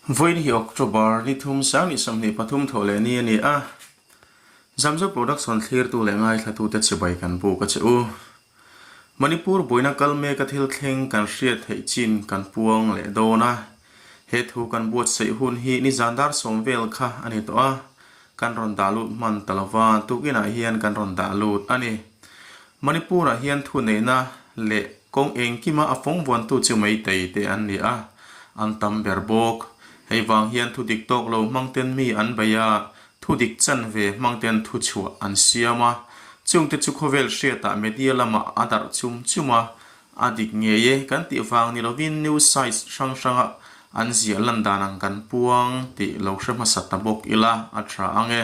Vawiin hi October ni thum sang ni 23 thawh leh ni a ni a, Zamzo Production thlirtu leh ngaithlatute chibai kan buk a che u. Manipur buaina kal meka thil thleng kan hriat theih chin kan puang leh dawn a, he thu kan buatsaih hun hi nizan dar sawm vel kha a ni tawh a, kan rawn dah lut hman ta lova tukinah hian kan rawn dah lut a ni. Manipur-ah hian thuneihna leh kawng engkima a fawng vuantu chu Meitei te an ni a, an tam ber bawk. Hei vang hian thu dik tawk lo hmangten mi an bei a, thu dik chanve hmangten thu chhuah an siam a. Chungte chu khawvel hriatah media lamah a darh chum chum a, a dik ngei e kan tih vang ni lovin news sites hrang hranga an ziah lan dan ang kan puang tih lo hre hmasa ta bawk ila a tha ang e.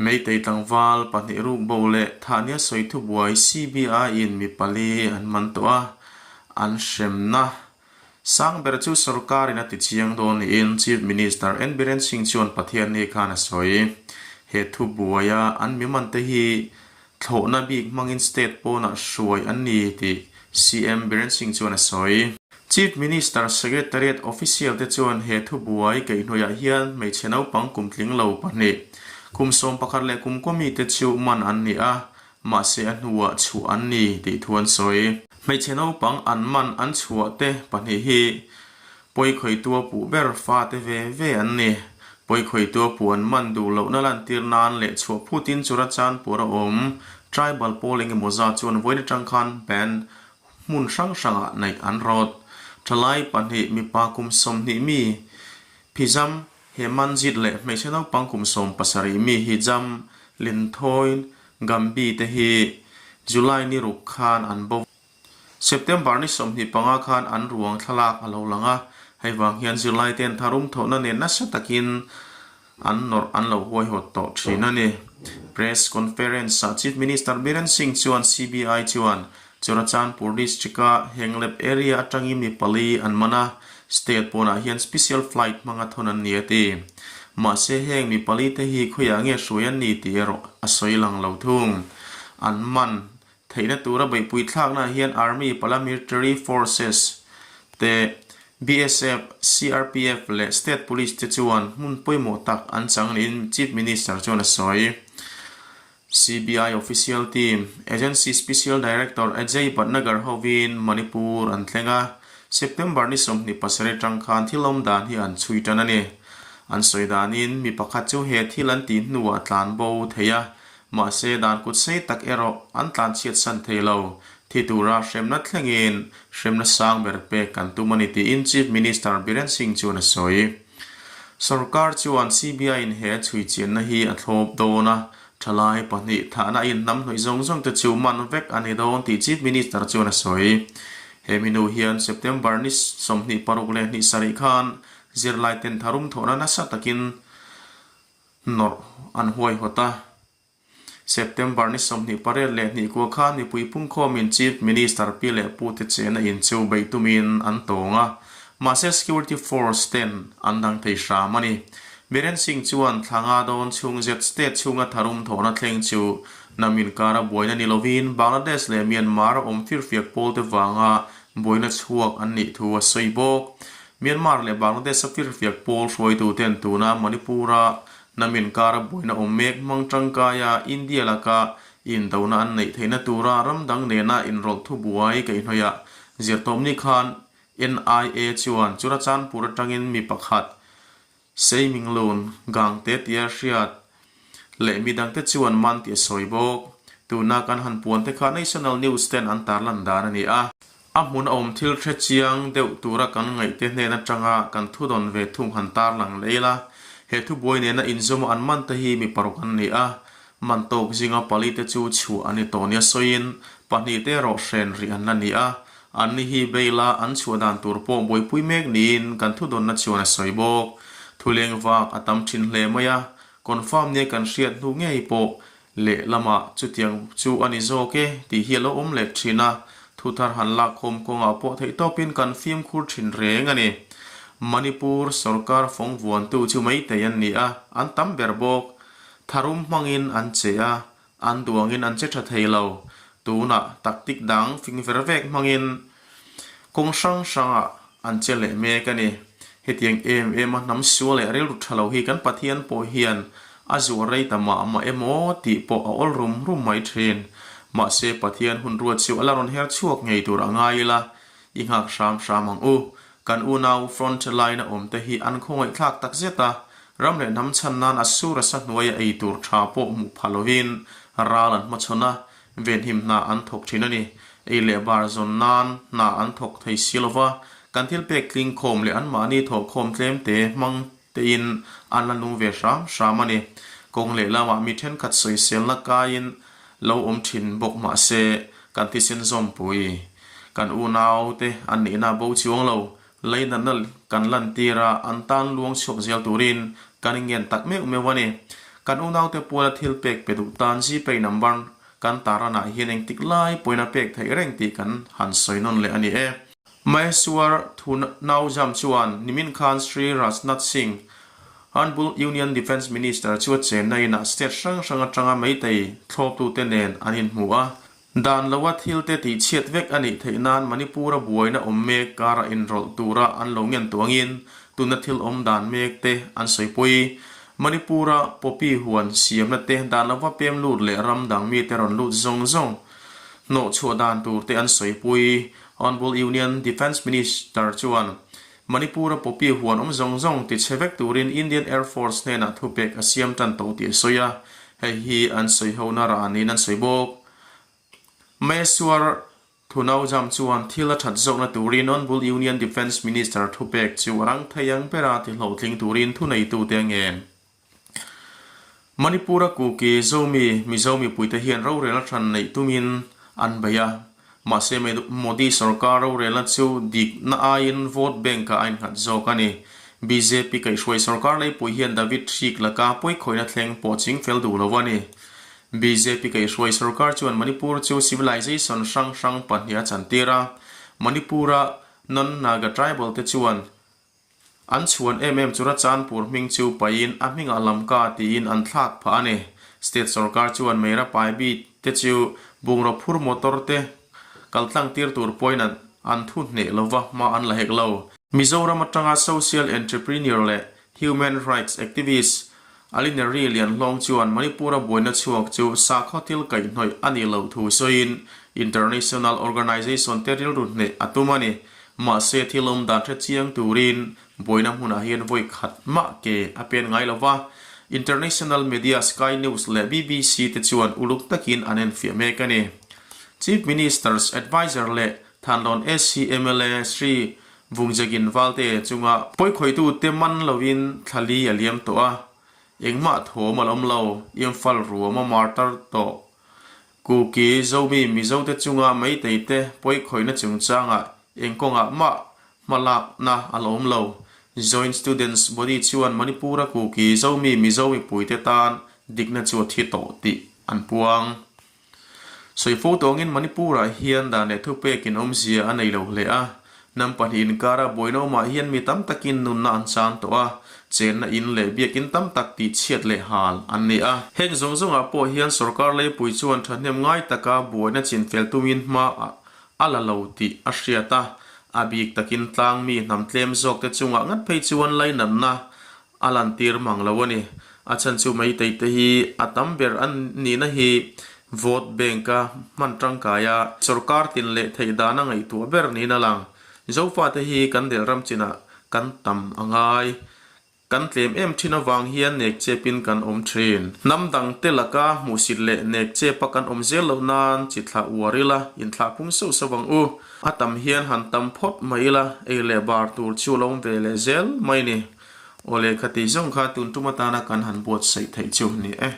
Meitei tlangval pahnih ruk bo leh thahnia sawi thubuai CBI-in mi pali an man tawh a, an hremna sang ber chu sorkarin a ti chiang dawn niin Chief Minister N Biren Singh chuan Pathianni khan a sawi. He thubuaia an mi mante hi thlawhna bik hmangin state pawnah hruai an ni tih CM Biren Singh chuan a sawi. Chief Minister Secretariat official te chuan he thubuai kaihhnuaiah hian hmeichhe naupang kum tling lo pahnih, kum 11 leh kum kaw mite chu man an ni a, mahse a hnuah chhuah an ni tih thu an sawi. Hmeichhe naupang an man an chhuah te pahnih hi Pawikhawihtua puh ber fate ve ve an ni. Pawikhawihtua puh an man duh lohna lantir nan leh chhuah phutin Churachandpur a awm tribal pawl engemaw zat chuan vawiin atang khan band hmun hrang hrangah neih an rawt. Thalai pahnih mipa kum 20 mi Phizam Hemanjit leh hmeichhe naupang kum 17 mi Hijam Linthoin Gambi te hi July ni ruk khan an bo. September ni 25 khan an ruang thlalak a lo lang a, hei vang hian zirlai ten tharum thawhna nen nasa takin an nawrh an lo huaihawt tawh thin a ni. Press conference-ah Chief Minister Biren Singh chuan CBI chuan Churachandpur district-a Henglep area atangin mi pali an man a, state pawnah hian special flight hmanga thawn an ni a ti. Mahse heng mi pali te hi khawiah nge hruai an ni tih erawh a sawi lang lo thung. An man Theihna tura beihpui thlaknaah hian Army, Paramilitary Forces te, BSF, CRPF leh State Police te chuan hmun pawimawh tak an chang niin Chief Minister chuan a sawi. CBI official team, Agency Special Director Ajay Bhatnagar hovin Manipur an thleng a, September ni 27 atang khan thil awm dan hi an chhui tan a ni. An sawi danin mi pakhat chu he thil an tih hnuah tlan bo thei a, Mahse, dan kut sei tak erawh an tlanchhiat san thei lo. Thi tura hremna thlengin hremna sang ber pek kan tum a ni tiin Chief Minister Biren Singh chuan a sawi. Sorkar chuan CBI-in he chhui chianna hi a thlawp dawn a, thalai pahnih thahna a inhnamhnawih zawng zawng te chu man vek a ni dawn tih Chief Minister chuan a sawi. He minu hian September ni 26 leh 27 khan zirlai ten tharum thawhna nasa takin nawrh an huaihawt a. September ni 28 leh hnih kua khan mipui pungkhawmin Chief Minister pi leh pute chena in chu beih tumin an tawng a, mahse security force ten an dang thei hram a ni. Biren Singh chuan thla nga dawn chhung zet state chhunga tharum thawhna thleng chu hnam inkara buaina ni lovin Bangladesh leh Myanmar a awm firfiak pawlte vanga buaina chhuak an nih thu a sawi bawk. Myanmar leh Bangladesh a firfiak pawl hruaituten tuna Manipur-a hnam inkara buaina awm mek hmang tangkaia India laka indona an neih theihna tura ram dang nena inrawlh thubuai kaihhnawihah zirtawpni khan NIA chuan Churachandpur atangin mi pakhat Seiminglun Gangte tia hriat leh midangte chuan man tih a sawi bawk. Tuna kan han puan te kha National News ten an tarlan dan a ni a. A hmun a awm thil hre chiang deuh tura kan ngaihte hnen atanga kan thudawn ve thung han tarlang leh ila, he thubuai nena inzawma an man te hi mi paruk an ni a, man tawk zinga pali te chu chhuah an ni tawh nia sawiin pahnih te erawh hren rih an la ni a, Anni hi bail-a an chhuah dan tur pawh buaipui mek niin kan thudawnna chuan a sawi bawk. Thuleng vak a tam thin hle mai a, confirm nia kan hriat hnu ngei pawh lehlamah chutiang chu a ni zawk e tih hi a lo awm leh thin a, thu thar han lakkhawm kawngah pawh theihtawpin kan fimkhur thin reng a ni. Manipur sorkar fawng vuantu chu Meitei an ni a, an tam ber bawk. Tharum hmangin an che a, An duangin an che tha thei lo. Tunah tactic dang fing ver vek hmangin kawng hrang hrangah an che leh mek a ni. Hetiang em em a hnam sual leh rilru tha lo hi kan Pathian pawh hian a zuar rei ta mah mah emaw tih pawh a awl rum rum mai thin. Mahse Pathian hun ruat chu a la rawn her chhuak ngei tur a ngai ila, i nghak hram hram ang u. Kan unau front line a awm te hi an khawngaihthlak tak zet a, ram leh hnam chhan nan a sur a sa hnuaia ei tur tha pawh hmuh pha lovin ral an hmachhawn a, Venhim hna an thawk thin a ni. Ei leh bar zawn nan hna an thawk thei si lo va, kan thil pek tling khawm leh anmahni thawhkhawm tlem te hmang tein an la nung ve hram hram a ni. Kawng lehlamah mi thenkhat sawiselna kaiin lo awm thin bawk mah se, kan thisen zawmpui kan unaute an nihna bo chuang lo. Leinatna kan lantir a, an tan luang chhuak zel turin kan ingen tak meuh meuh a ni. Kan unaute puala thil pek pe duh tan Gpay number kan taranah hian engtik lai pawhin a pek theih reng tih kan han sawi nawn leh a ni e. Maheswar Thunnaujam chuan nimin khan Shri Rajnath Singh, Honourable Union Defence Minister chu a chenna inah state hrang hrang atanga meitei thlawptute nen an inhmu a. Dan loa thilte tihchhiat vek a nih theih nan Manipur-a buaina awm mek karah inrawlh tura an lo ngen tuangin tuna thil awm dan mek te an sawipui. Manipur-a poppy huan siamna te dan lova pem lut leh ram dang mite rawn lut zawng zawng hnawh chhuah dan tur te an sawipui. Honourable Union Defence Minister chuan Manipur-a poppy huan awm zawng zawng tichhe vek turin Indian Air Force hnenah thupek a siam tan tawh tih a sawi a, hei hi an sawihona rah niin an sawi bawk. Maheswar Thunawjam chuan thil a that zawkna turin Honourable Union Defence Minister thupek chu a rang thei ang bera ti hlawhtling turin thuneitute a ngen. Manipur-a Kuki, Zomi, Mizo mipuite hian rorelna hran neih tumin an bei a. Mahse Modi sorkar rorelna chu dikna aiin vote bank-ah a innghat zawk a ni. Bjp kaihhruai sorkar leipui hian David Hrik laka pawikhawihna thleng pawh ching fel duh lo a ni. Bjp kaihhruai sorkar chuan Manipur chu civilization hrang hrang pahnih a chantir a, Manipur-a non-Naga tribal te chuan an chhuan em em Churachandpur hming chu paihin a hmingah Lamka tiin an thlak phah a ni. State sorkar chuan Meira Paibi te chu bungraw phur motor te kaltlang tir tur pawhin an thu hneh lova hma an la hek lo. Mizoram atanga social entrepreneur leh Human rights activist Alinary Lianhlawng chuan Manipur-a buaina chhuak chu sakhaw thil kaihhnawih a nih loh thu sawiin international organization te rilru hneh a tum a ni. Mahse thil awm dan hre chiang turin buaina hmunah hian vawi khat mah ke a pen ngai lo va, international media Sky News leh BBC te chuan uluk takin an enfiah mek a ni. Chief Minister's Adviser leh Thanlawn SC mla Shri Vungzegin Valte chunga pawikhawitute man lovin thla li a liam tawh a, engmah thawm a la awm lo. Imphal ruam a martar tawh. Kuki, Zomi, Mizote chunga Meiteite pawikhawihna chungchangah eng kawngah mah hmalakna a la awm lo. Joint Students Body chuan Manipur-a Kuki, Zomi, Mizo mipuite tan dikna chu a thi tawh tih an puang. Sawi fo tawngin Manipur-ah hian dan leh thupekin awmzia a nei lo hle a, hnam pahnih inkara buaina awmah hian mi tam takin nunna an chang tawh a, chenna in leh biakin tam tak tihchhiat leh hal an ni a. Heng zawng zawngah pawh hian sorkar leipui chuan thahnem ngai taka buaina chinfel tumin hma a la lo tih a hriat a, a bik takin tlangmi hnam tlem zawkte chungah ngat phei chuan lainatna A lantir mang lo a ni. A chhan chu Meitei te hi a tam ber a nihna hi vote bank a hman tangkai a, sorkar tin leh theih dan a ngaihtuah ber niin a lang. Zofate hi kan del ram chinah kan tam a ngai. Kan tlem em thin avang hian nek chepin kan awm thin. Hnam dang te laka hmuhsit leh nek chepa kan awm zel loh nan chi thlah uar ila, inthlah phung sauh sauh ang u. A tam hian han tam phawt mai ila, ei leh bar tur chu lo awm ve leh zel mai ni. Aw lehkha tih zawng kha tun tum atana kan han buatsaih theih chu ni e.